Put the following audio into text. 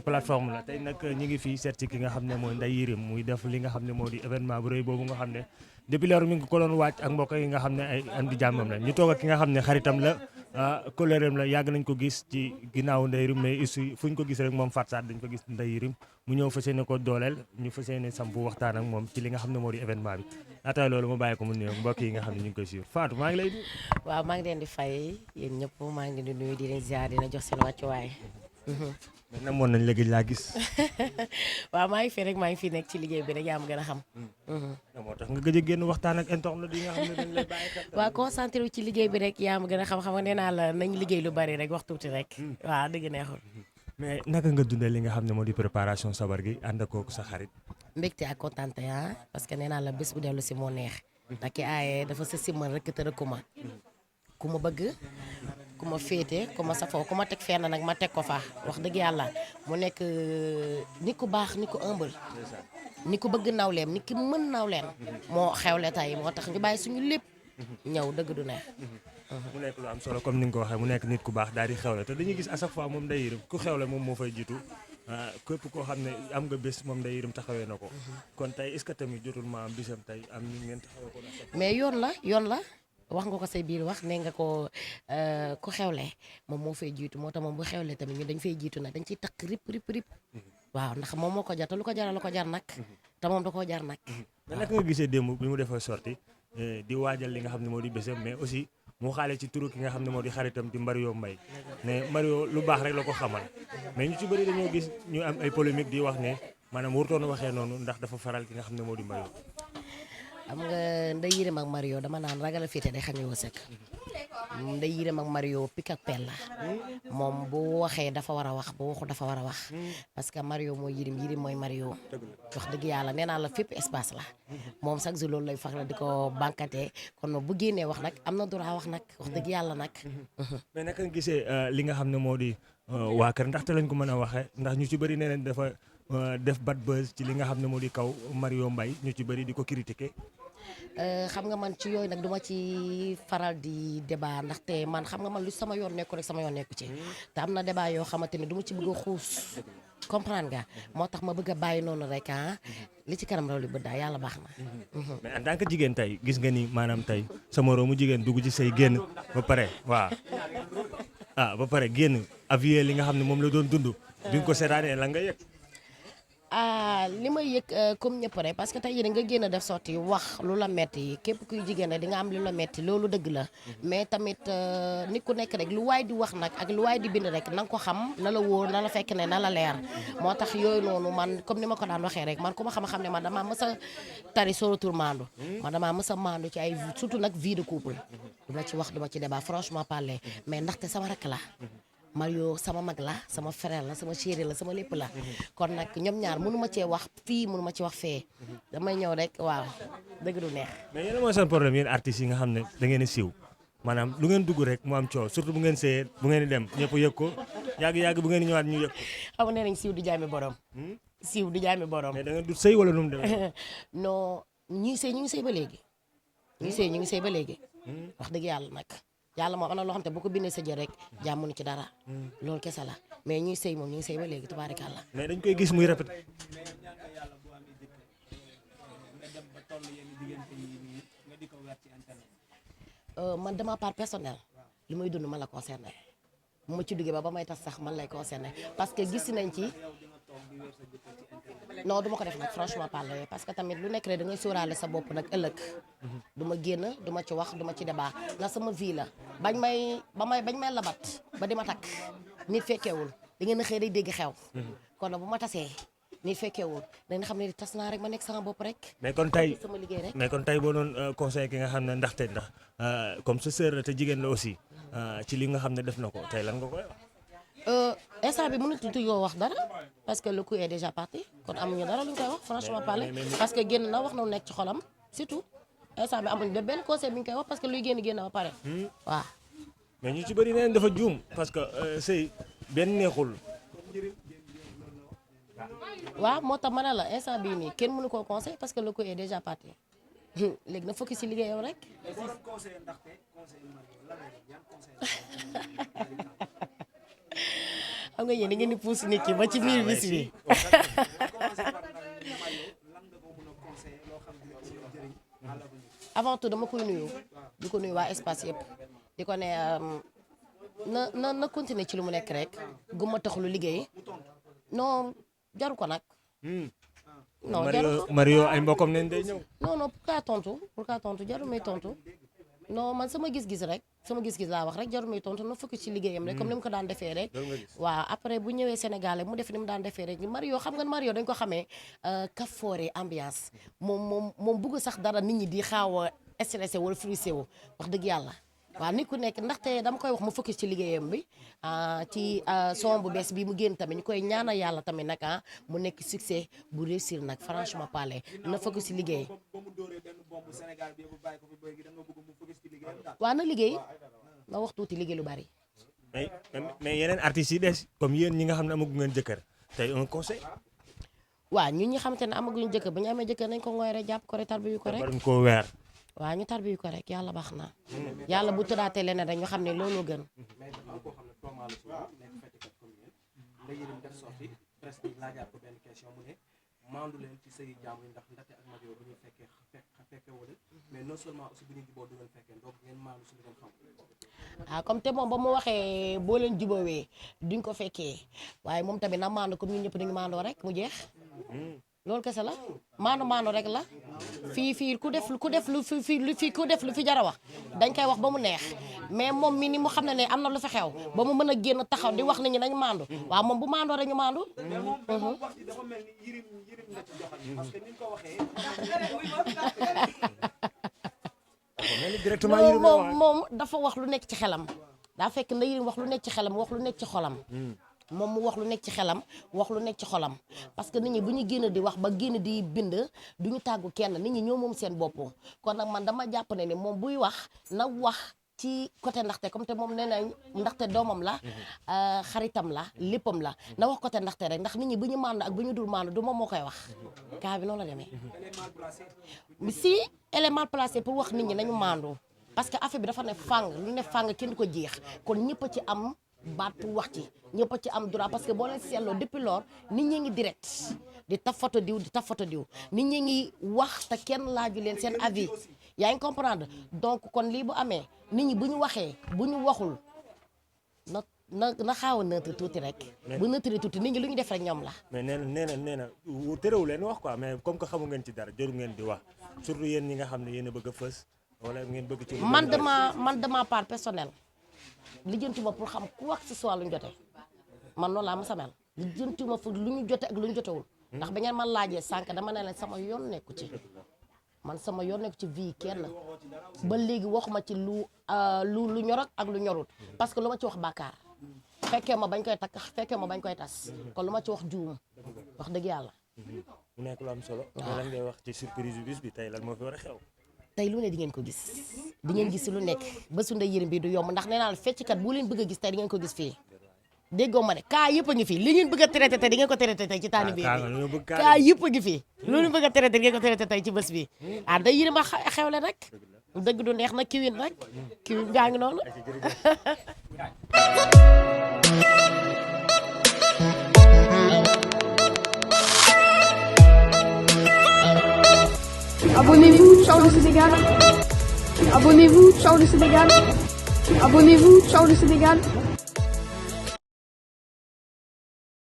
plateforme la tey nag ñi ngi fii seet ci ki nga xam ne mooy Ndeye Yerim muy def li nga xam ne moo di événement bu rëy boobu nga xam ne depuis lors mi ngi ko doon wàcc ak mbokk yi nga xam ne ay andi jàmmam la ñu toog ak ki nga xam ne xaritam la koleeram la yàgg nañ ko gis ci ginnaaw Ndeye Yerim mais aussi fu ñu ko gis rek moom Fatou Sarr dañ ko gis Ndeye Yerim mu ñëw fas yéene ko dooleel ñu fas yéene sampu waxtaan ak moom ci li nga xam ne moo di événement bi laata loolu ma bàyyi ko mu nuyoog mbokk yi nga xam ne ñu ngi koy suivre Fatou maa ngi lay nuyu. waaw maa ngi leen di fay yéen ñëpp maa ngi leen di nuyu di leen ziar dina jox seen wàccuwaay. mais namoon nañ léegi laa gis. waaw maa ngi fi rek maa ngi fi nekk ci liggéey bi rek yaa ma gën a xam. moo tax nga gëj a génn waxtaan ak internet yi nga xam ne dañ lay bàyyi xel. waaw concentré wu ci liggéey bi rek yaa ma gën a xam nga nee naa la nañ liggéey lu bari rek wax tuuti rek. waaw dëgg neexul. mais naka nga dundee li nga xam ne moo di préparation sabar gi ànd ak kooku sa xarit. mbégte ak kontaante parce que nee naa la bés bu dellu si moo neex. ndax ki aaye dafa sa simal rek te rek ku ma bëgg ku ma féete ku ma safoo ku ma teg fenn nag ma teg ko fa wax dëgg yàlla mu nekk nit ku baax nit ku humble nit ku bëgg nawleem nit ki mën nawleem moo xewle tey moo tax ñu bàyyi suñu lépp ñëw dëgg du neex. mu nekk lu am solo comme ni nga ko waxee mu nekk nit ku baax daal di xewle te dañuy gis à chaque fois moom Ndeye Yerim ku xewle moom moo fay jiitu képp koo xam ne am nga bés moom Ndeye Yerim taxawee na ko kon tey est-ce que tamit jotul ma am bisam tey am ñu ngeen taxawee ko. mais yoon la wax nga ko say biir wax nee nga ko ku xewle moom moo fay jiitu moo tax moom bu xewle tamit ñu dañ fay jiitu nag dañ ciy takk rip waaw ndax moom moo ko jar te lu ko jaral la ko jar nag te moom da koo jar nag. mais naka nga gisee démb bi mu defee sorti di waajal li nga xam ne moo di bésam mais aussi mu xaale ci turu ki nga xam ne moo di xaritam di Mario Mbaye ne Mario lu baax rek la ko xamal mais ñu ci bëri dañoo gis ñu am ay polémique di wax ne maanaam warutoon waxee noonu ndax dafa faral ki nga xam ne moo di Mario. xam nga Ndeye Yerim ak Mario dama naan ragal a féete day xañu wërsëg Ndeye Yerim ak Mario pik ak pelle la moom bu waxee dafa war a wax bu waxu dafa war a wax parce que Mario mooy Yerim mooy Mario wax dëgg yàlla nee naa la fépp espace la moom chaque jour loolu lay fax la di ko bankate kon bu génnee wax nag am na droit wax nag wax dëgg yàlla nag. mais naka nga gisee li nga xam ne moo di waa kër ndaxte lañ ko mën a waxee ndax ñu ci bëri nee nañ dafa def bad buzz ci li nga xam ne moo di kaw Mario Mbaye ñu ci bëri di ko critiquer. xam nga man ci yooyu nag duma ci faral di débat ndaxte man xam nga man lu sama yoon nekku rek sama yoon nekku ci te am na débat yoo xamante ne duma ci bëgg a xuus comprendre nga moo tax ma bëgg a bàyyi noonu rek li ci kanam raw li bët daal yàlla baax na. mais en tant que jigéen tey gis nga ni maanaam tey sa moroomu jigéen dugg ci say génn ba pare waaw ba pare génn avier li nga xam ne moom la doon dund bi nga ko seetaanee la nga yëg. li may yëg comme ñëpp rek parce que tey yéen nga génn def sotti wax lu la metti képp kuy jigéen rek di nga am lu la metti loolu dëgg la mais tamit nit ku nekk rek lu waay di wax nag ak lu waay di bind rek na nga ko xam na la wóor na la fekk ne na la leer moo tax yooyu noonu man comme ni ma ko daan waxee rek man ku ma xam ne man damaa mës a tari sóoratul maandu man damaa mës a maandu ci ay surtout nag vie de couple du ma ci wax du ma ci débat franchement parler mais ndaxte sama rakk la Mario sama mag la sama frère la sama chéri la sama lépp la kon nag ñoom ñaar mënu ma cee wax fii mënu ma ci wax fee damay ñëw rek waaw dëgg du neex. mais yéen a mooy seen problème yéen artistes yi nga xam ne da ngeen di siiw maanaam lu ngeen dugg rek mu am coow surtout bu ngeen see bu ngeen di dem ñëpp yëg ko yàgg bu ngeen di ñëwaat ñu yëg ko. xam nga nee nañ siiw di jaami borom. siiw di jaami borom. mais da nga du sëy wala nu mu demee. non ñii sëy ñu ngi sëy ba léegi. ñu ngi sëy ba léegi. wax dëgg yàlla nag. yàlla moom am na loo xam te bu ko bindee sa jë rek jàmmuñu ci dara loolu kese la mais ñuy sëy moom ñu ngi sëy ba léegi tubaarikàlla. mais dañ koy gis muy répété. man dama part personnel li may dund man la concerné mu ma ci duggee ba may tas sax man lay concerné parce que gis nañ ci non du ma ko def nag franchement parler parce que tamit lu nekk rek da ngay sóoraale sa bopp nag ëllëg du ma génn du ma ci wax du ma ci débat na sama vie la bañ may labat ba di ma takk nit fekkeewul da ngeen a xëy day dégg xew kon nag bu ma tasee nit fekkeewul dañ xam ne tas naa rek ma nekk sama bopp rek mais kon tey sama liggéey rek mais kon tey boo doon conseil ki nga xam ne ndax comme sa sœur la te jigéen la aussi ci li nga xam ne def na ko tey lan nga koy wax. instant bi mënatuñu yoo wax dara parce que le coup est déjà parti kon amuñu dara lu ñu koy wax franchement parler parce que génn na wax na lu nekk ci xolam surtout instant bi amuñu benn conseil bi ñu koy wax parce que luy génn ba pare waaw. mais ñu ci bëri neen dafa juum parce que sëy benn neexul. waaw moo tax ma ne la instant bii nii kenn mënu koo conseil parce que le coup est déjà parti léegi na focus ci liggéeyam rek. xam nga yéen da ngeen di pousse nit ki ba ci biir bis bi. avant tout dama koy nuyu di ko nuyu waa espace yëpp di ko ne na continuer ci lu mu nekk rek gumma tax lu liggéey non jaru ko nag. non jaru ko Mario ay mbokkam nañ day ñëw. non pourquoi tontu jaru may tontu non man sama gis-gis laa wax rek jaru may tontu na focus ci liggéeyam rek comme ni mu ko daan defee rek. waaw après bu ñëwee Sénégal mu def ni mu daan defee rek Mario xam nga Mario dañ ko xamee kafoore ambiance moom bugg sax dara nit ñi di xaaw a stressé wala frustré wu wax dëgg yàlla. waaw nit ku nekk ndaxte dama koy wax mu focus ci liggéeyam bi ci son bu bees bi mu génn tamit ñu koy ñaanal yàlla tamit nag mu nekk succès bu réussir nag franchement parler na focus ci liggéey. waaw na liggéey na wax tuuti liggéey lu bari. mais yeneen artistes yi des comme yéen ñi nga xam ne amagu ngeen jëkkër tey un conseil. waaw ñun ñi xamante ne amaguñu jëkkër ba ñu amee jëkkër nañ ko ngooy rek jàpp ko rek tarbiyu ko rek. baruñ koo weer. waaw ñu tarbiyu ko rek yàlla baax na. yàlla bu tëddaatee leneen rek ñu xam ne looloo gën. maandu leen ci sëy jàmm yi ndax Ndaté ak Mario bu ñu fekkee wala mais non seulement aussi bu ñu juboo du ngeen fekkee donc ngeen maandu si lu ngeen xam. comme te moom ba mu waxee boo leen jubawee duñ ko fekkee waaye moom tamit na maandu comme ñun ñëpp dañu maandoo rek mu jeex. loolu kese la maandu rek la fii ku def lu fi jar a wax dañ koy wax ba mu neex mais moom mi ni mu xam ne am na lu fi xew ba mu mën a génn taxaw di wax nit ñi nañu maandu waaw moom bu maandoo rek ñu maandu. mais moom wax ji dafa mel ni yirim la ci joxal parce que ni nga ko waxee. moom dafa wax lu nekk ci xelam daa fekk na yirim wax lu nekk ci xelam wax lu nekk ci xolam. moom mu wax lu nekk ci xelam wax lu nekk ci xolam parce que nit ñi bu ñu génn di wax ba génn di bind du ñu tàggu kenn nit ñi ñoo moom seen bopp kon nag man dama jàpp ne ni moom buy wax na wax ci côté Ndaxte comme te moom nee na Ndaxte doomam la xaritam la léppam la na wax côté Ndaxte rek ndax nit ñi bu ñu maandu ak bu ñu dul maandu du moom moo koy wax cas bi noonu la demee si elle est mal placée pour wax nit ñi nañu maandu parce que affaire bi dafa ne fàng lu ne fàng kenn du ko jeex kon ñëpp a ci am baat pour wax ci ñëpp a ci am droit parce que boo leen seetloo depuis lors nit ñi ngi direct di taf photo diw nit ñi ngi wax te kenn laaju leen seen avis yaa ngi comprendre donc kon lii bu amee nit ñi bu ñu waxee bu ñu waxul na xaaw a nëtër tuuti rek. bu nëtëree tuuti nit ñi lu ñu def rek ñoom la. mais nee na tërewu leen wax quoi mais comme que xamu ngeen ci dara jëru ngeen di wax surtout yéen ñi nga xam ne yéen a bëgg a fës wala ngeen bëgg ci. man dama part personnel. lijjantuma pour xam ku wax ce soit lu ñu jotee man noonu laa ma sa mel lijjantuma fu lu ñu jote ak lu ñu jotewul ndax ba ngeen man laajee sànq dama ne leen sama yoon nekku ci man sama yoon nekku ci vie kenn ba léegi waxuma ci lu ñor ak lu ñorut parce que lu ma ci wax bàkkaar fekkee ma bañ koy takk fekkee ma bañ koy tas kon lu ma ci wax juum wax dëgg yàlla. mu nekk lu am solo. waaw lan ngay wax ci surprise bis bi tey lan moo fi war a xew. tey lu ne di ngeen ko gis di ngeen gis lu nekk ba su Ndeye Yérim bi du yomb ndax nee naa la fecckat bu leen bëgg a gis tey di ngeen ko gis fii déggoo ma ne kaa yëpp a ngi fii li ngeen bëgg a traité tey di ngeen ko traité tey ci taani bi kaa yëpp a ngi fii loolu bëgg a traité di ngeen ko traité tey ci bés bi Ndeye Yérim a xewle rek dëgg du neex na kiwin rek kiwin gaa ngi noonu. Abonnez-vous, ciao le Sénégal. Abonnez-vous, ciao le Sénégal. Abonnez-vous, ciao le Sénégal.